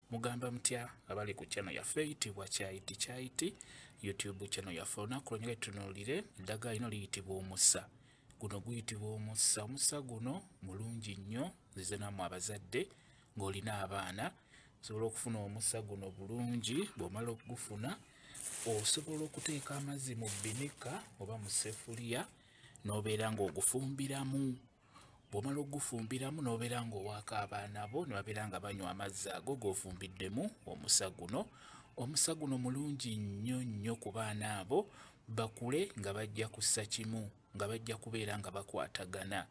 Mugamba mutya abali ku channel yaffe eyitibwa Kyayiti Kyayiti YouTube channel yaffe. Olunaku lwonnyini tutunuulire eddagala lino liyitibwa omusa. Guno guyitibwa omusa. Omusa guno mulungi nnyo, nzize nammwe abazadde ng'olina abaana osobola okufuna omusa guno bulungi. Bw'omala okugufuna osobola okuteeka amazzi mu bbinika oba mu ssefuliya n'obeera ng'ogufumbiramu. Bw'omala okugufumbiramu n'obeera ng'owaako abaana bo ne babeera nga banywa amazzi ago g'ofumbiddemu omusa guno. Omusa guno mulungi nnyo nnyo ku baana abo bakule nga bajja kussa kimu, nga bajja kubeera nga bakwatagana,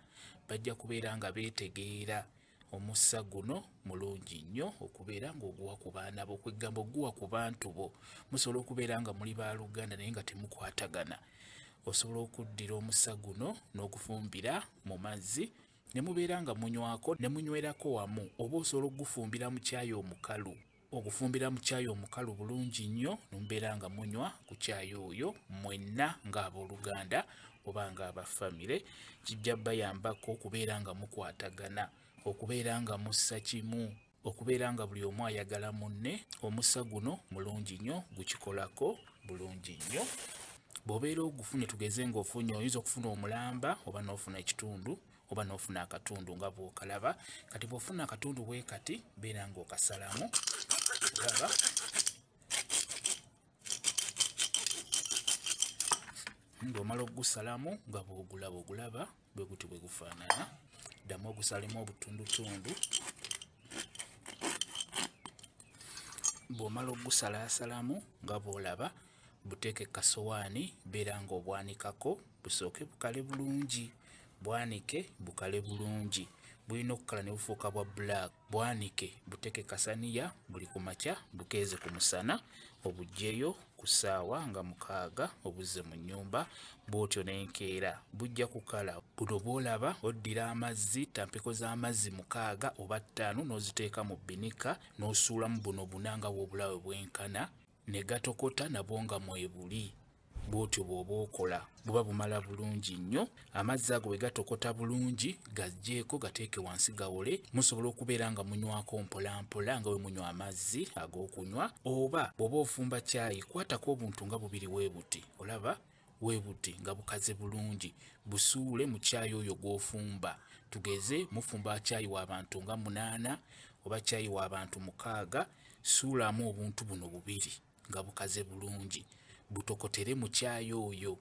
bajja kubeera nga beetegeera. Omusa guno mulungi nnyo okubeera ng'oguwa ku baana bo, kwegamba oguwa ku bantu bo. Musobola okubeera nga muli baaluganda naye nga temukwatagana. Osobola okuddira omusa guno n'ogufumbira mu mazzi ne mubeera nga munywako ne munywerako wamu, oba osobola okugufumbira mu caayi omukalu. Ogufumbira mu caayi omukalu bulungi nnyo ne mubeera nga munywa ku caayi oyo mwenna ng'abooluganda oba ng'abafamire. Kijja bayambako okubeera nga mukwatagana, okubeera nga mussa kimu, okubeera nga buli omu ayagala munne. Omusa guno mulungi nnyo, gukikolako bulungi nnyo. Bw'obeera ogufunye, tugeze ng'ofunye, oyinza okufuna omulamba oba n'ofuna ekitundu oba n'ofuna akatundu nga bw'okalaba. Kati bw'ofuna akatundu bwe kati, beera ng'okasalamu, olaba ng'omala okugusalamu nga bw'ogulaba, ogulaba bwe guti bwe gufaanana. Ddamu ogusalemu obutundutundu. Bw'omala okugusalaasalamu nga bw'olaba, buteeke kasowaani, beera ng'obwanikako busooke bukale bulungi. Bwanike bukale bulungi, bulina okukala ne bufuuka bwa black. Bwanike buteeke kasaniya buli ku makya, bukeeze ku musana, obuggyeyo ku ssaawa nga 6 obuzze mu nnyumba. Bw'otyo n'enkeera bujja kukala. Buno bw'olaba oddira amazzi, tampeko z'amazzi 6 oba 5 n'oziteeka mu bbinika n'osuulamu buno buna nga bw'obulabe bwenkana, ne gatokota nabwo nga mwebuli. Bw'otyo bw'oba okola buba bumala bulungi nnyo. Amazzi ago bwe gatokota bulungi, gaggyeeko gateeke wansi gawole. Musobola okubeera nga munywako mpola mpola nga bwe munywa amazzi ag'okunywa, oba bw'oba ofumba caayi kwatako obuntu nga bubiri bwe buti, olaba bwe buti nga bukaze bulungi, busuule mu caayi oyo gw'ofumba. Tugeze mufumba caayi w'abantu nga 8 oba caayi w'abantu 6, suulamu obuntu buno bubiri nga bukaze bulungi, butokotere mu caayi oyo,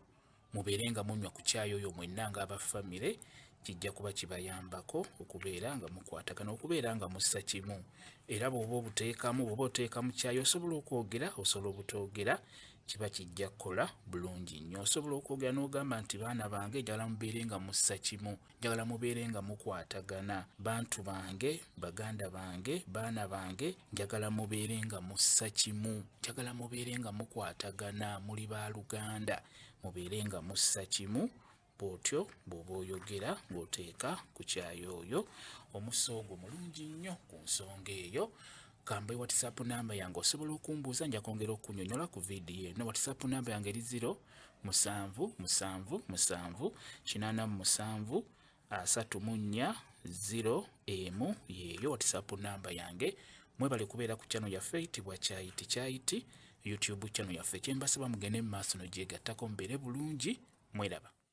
mubeere nga munywa ku caayi oyo mwenna ng'abafamire. Kijja kuba kibayambako okubeera nga mukwatagana, okubeera nga mussa kimu. Era bw'oba obuteekamu, bw'oba oteeka mu caayi osobola okwogera, osobola obutoogera, kiba kijja kukola bulungi nnyo. Osobola okwogera n'ogamba nti baana bange njagala mubeere nga mussa kimu, njagala mubeere nga mukwatagana, bantu bange, baganda bange, baana bange, njagala mubeere nga mussa kimu, njagala mubeere nga mukwatagana, muli baaluganda, mubeere nga mussa kimu. Bw'otyo bw'oba oyogera ng'oteeka ku caayi oyo. Omusa ogwo mulungi nnyo ku nsonga eyo. Kambe WhatsApp namba yange osobola okumbuuza, nja kwongera okunnyonnyola ku vidiyo eno. WhatsApp namba yange eri 0 7 7 7 87 34 0 1, yeeyo WhatsApp namba yange. Mwebale kubeera ku channel yaffe eyitibwa Kyayiti Kyayiti YouTube channel yaffe. Kye mbasaba mugende mu maaso n'ogyegattako, mubeere bulungi, mweraba.